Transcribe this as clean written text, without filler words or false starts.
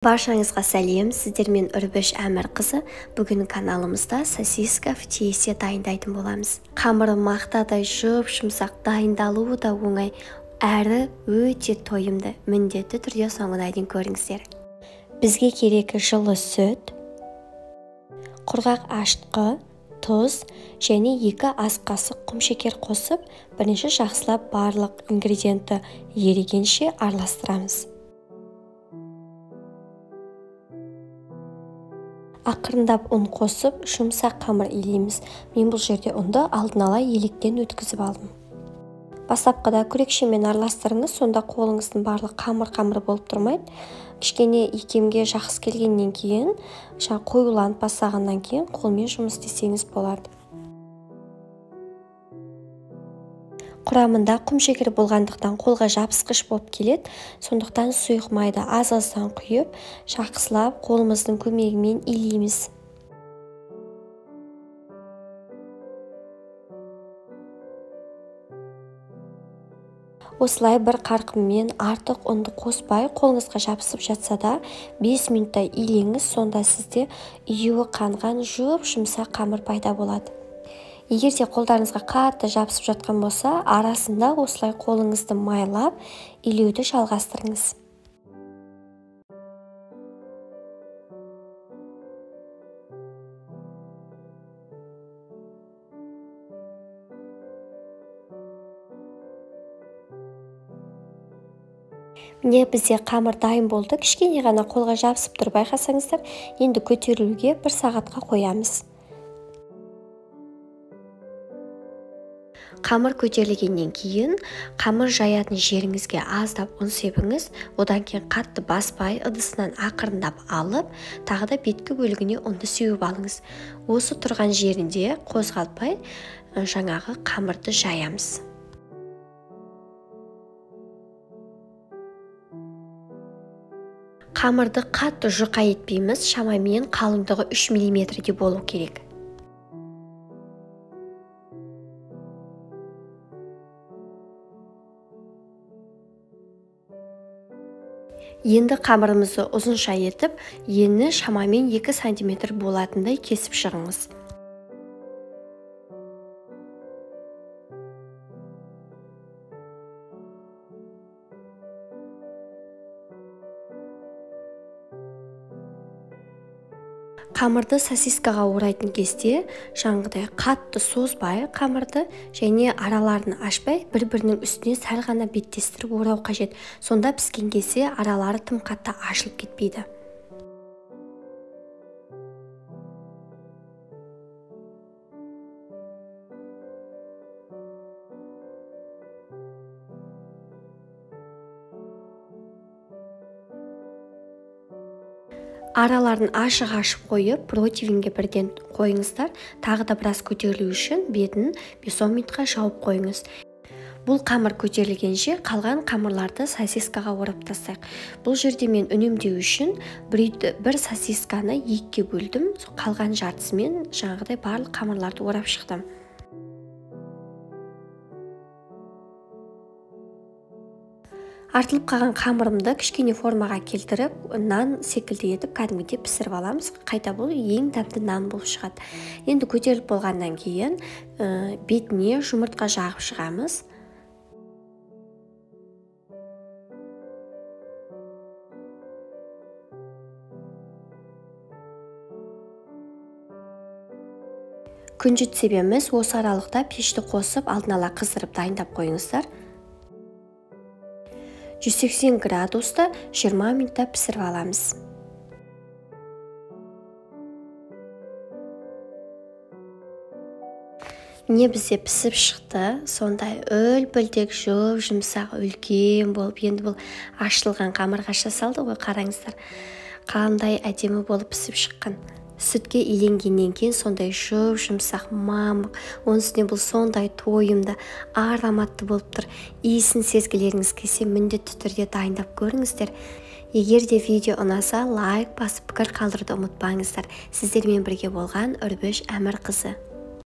Баршаңызға сәлем, сіздермен Үрбіш Әмірқызы. Бүгін каналымызда сосиска в тесте дайындайтын боламыз. Қамыры мақтадай жұп-жұмсақ, дайындалуы да оңай, әрі өте тойымды. Міндетті түрде соңына дейін көріңіздер. Бізге керегі жылы сүт, құрғақ ашытқы, тұз және 2 ас қасық құмшекер қосып, бірінші жақсылап барлық ингредиентті ерігенше араластырамыз. Ақырындап ұн қосып, жұмсақ қамыр илейміз. Мен бұл жерде ұнды алдын ала електен өткізіп алдым. Бастапқыда күрекшемен араластырыңыз, сонда қолыңыздың барлық қамыр-қамыр болып тұрмайды. Кішкене икемге жақсы келгеннен кейін, жаңа қоюланып бастағаннан кейін қолмен жұмыс істесеңіз болады. Құрамында құмшекер болғандықтан қолға жабысқыш болып келеді, сондықтан сұйық майды аз-аздан құйып, жақсылап қолымыздың көмегімен илейміз. Осылай бір қарқынмен артық ұнды қоспай, қолыңызға жабысып жатса да 5 минуттай илеңіз, сонда сізде июі қанған жұп-жұмсақ қамыр пайда болады. Егер де қолдарыңызға қатты жабысып жатқан болса, арасында осылай қолыңызды майлап, илеуді жалғастырыңыз. Міне бізде қамыр дайын болды. Кішкене ғана қолға жабысып тұр, байқасаңыздар. Енді көтерілуге 1 сағатқа қоямыз. Қамыр көтерілгеннен кейін қамыр жаятын жеріңізге аздап ұн себіңіз, одан кейін қатты баспай ыдысынан ақырындап алып, тағы да беткі бөлігіне ұнды сеуіп алыңыз. Осы тұрған жерінде қозғалтпай жаңағы қамырды жаямыз. Қамырды қатты жұқа етпейміз, шамамен қалыңдығы 3 миллиметрде болу керек. Енді қамырымызды ұзынша етіп, ені шамамен 2 сантиметр болатындай кесіп шығыңыз. Қамырды сосискаға орайтын кезде жаңағыдай қатты созбай қамырды және араларын ашпай бір-бірінің үстіне сәл ғана беттестіріп орау қажет. Сонда піскен кезде аралары тым қатты ашылып кетпейді. Араларын ашық ашып қойып, противенге бірден қойыңыздар. Тағы да біраз көтерілу үшін бетін 5-10 минутқа жауып қойыңыз. Бұл қамыр көтерілгенше қалған қамырларды сосискаға орап тастайық. Бұл жерде мен үнемдеу үшін бір сосисканы 2-ге бөлдім. Қалған жартысымен жаңағыдай барлық қамырларды орап шықтым. Артылып қалған қамырымды кішкене формаға келтіріп, нан секілді етіп кәдімгідей пісіріп аламыз. Қайта бұл ең дәмді нан болып шығады. Енді көтеріліп болғаннан кейін бетіне жұмыртқа жағып шығамыз. Күнжіт себеміз. Осы аралықта пешті қосып, алдын ала қыздырып дайындап қойыңыздар. 180 градуста 20 минутта пісіріп аламыз. Міне бізде пісіп шықты. Сондай үлпілдек, жұп-жұмсақ, үлкен болып, енді бұл ашылған қамырға жасалды ғой, қараңыздар. Қандай әдемі болып пісіп шыққан. Сүтке иленгеннен кейін сондай жұп-жұмсақ, мамық, оның үстіне бұл сондай тойымды, ароматты болып тұр. Иісін сезгілеріңіз келсе, міндетті түрде дайындап көріңіздер. Егер де видео ұнаса, лайк басып пікір қалдыруды ұмытпаңыздар. Сіздермен бірге болған Үрбіш Әмірқызы.